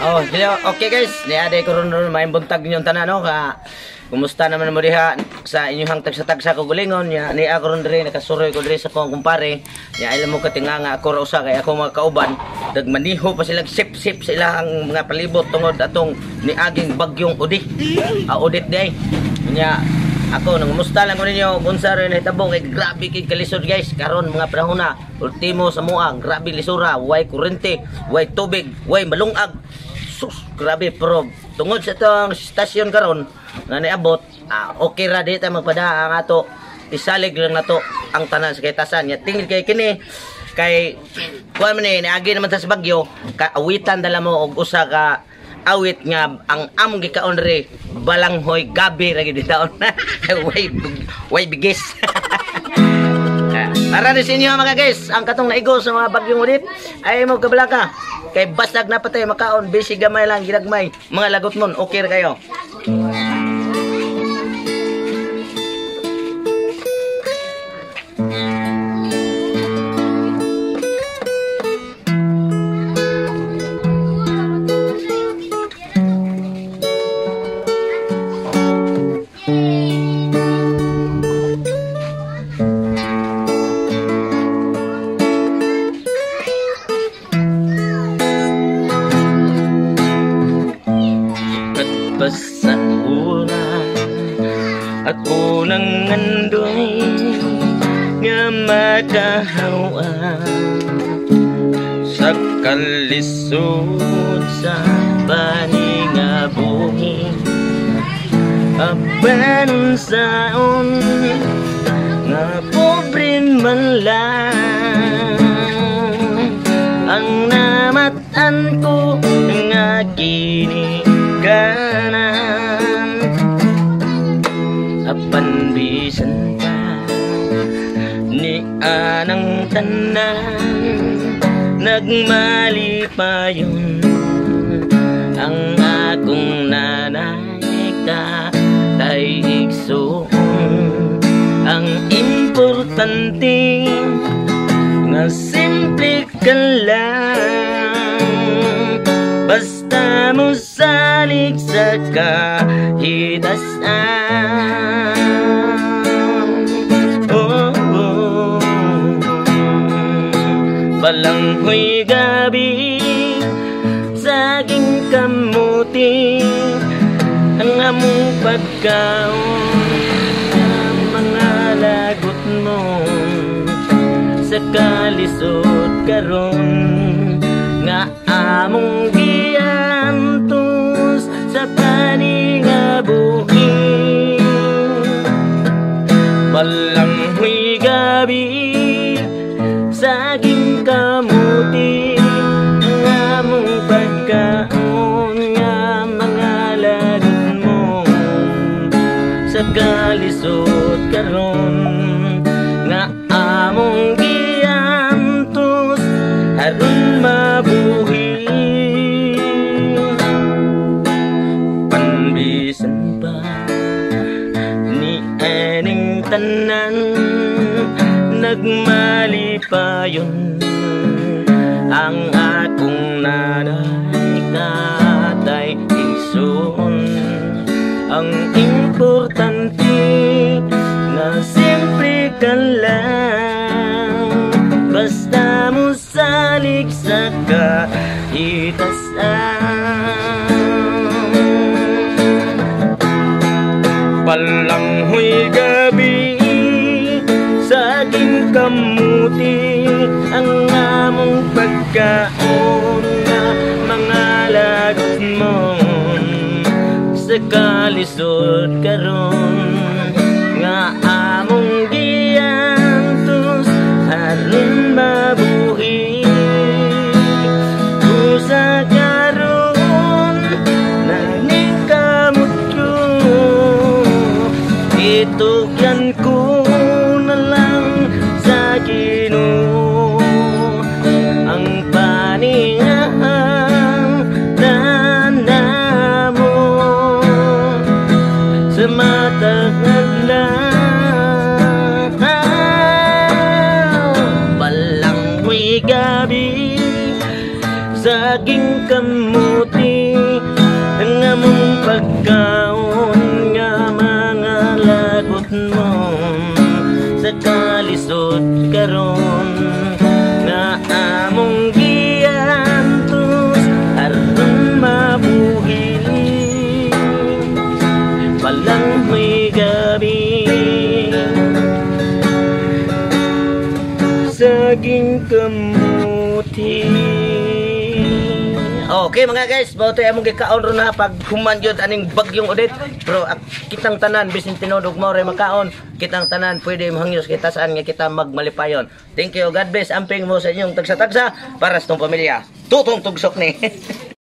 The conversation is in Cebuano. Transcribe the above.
Oh, hello. Okay guys, niade ko ron ron maayong buntag ninyong tanan, no, ka. Kumusta naman mo diha sa inyong tagsa-tagsa ko gulingon nya? Ni ako ron diri, nakasuroy ko diri sa akong kumpare. Nya alam mo katinganga ako ra usa kay ako mga kauban nagmaniho pa sila, sip-sip sa ilang mga palibot tungod atong niaging bagyong Udi. Ah, Odette di ay. Nya ako nangumusta lang ko ninyo kung unsa rin nahitabo kay grabe kay kalisod, guys, karon mga panahon na ultimo sa mua. Grabe lisura, way kuryente, way tubig, way malungag. Sus, grabe, pero tungod sa itong stasyon karon nga niabot, okay ra, di ta magpada ang ato, isalig lang nato ang tanan sa kahitasan. Nya tingil kay kini kay kuan man ni niagi naman ta sa bagyo, kaawitan dala mo og usa ka awit nga ang among gikaon re balanghoy gabi ra gid taon, way way bigis. Para ni sa inyo mga guys, ang katong naigo sa mga bagyong ulit, ay mo kabalaka. Kay basag na patay makaon, busy gamay lang, ginagmay. Mga lagot mon, okay ra kayo. Pa sa una ako nang andoy nga makahawa sa kalisod sa paningabuhi, apan saon nga pobre man lang ang namatan ko nga kini kanan. Apan bisan pa ni anang tanan, nagmalipayon ang akong nanay tatay igsoon. Ang importante nga simple ka lang, basta mo salig sa kahitasan. Oh. Balanghoy gabi, saging kamuti ang among pagkaon, ang mga lagot mo sa kalisod karon nga among giantos sa paningabuhi. Balanghoy gabi, saging kamuti ang among pagkaon nga mga lagot mo sa kalisod karon nga among giantos aron mabuhi. Panbisan pa ni aning tanan, nagmalipayon ang akong nanay tatay igsoon. Ang importante nga simple ka lang, basta mo salig sa kahitasan. Balanghoy gabi, saging kamuti ang among pagkaon nga mga lagot mo sa kalisod karon nga among giantos aron mabuhi. Usa karon naningkamot ko, itugyan ko na lang sa Ginoo ang paningahan na namo sa Saging kamuti. Okay mga guys, mao to among gikaon ron ha pag human gyud aning bagyong Odette. Pero kitang tanan bisin tinuod og mao ray makaon, kitang tanan pwede mohangyos kita saan nga kita magmalipayon. Thank you, God bless, amping mo sa inyong tagsa-tagsa para sa tong pamilya. Tutong tugsok ni.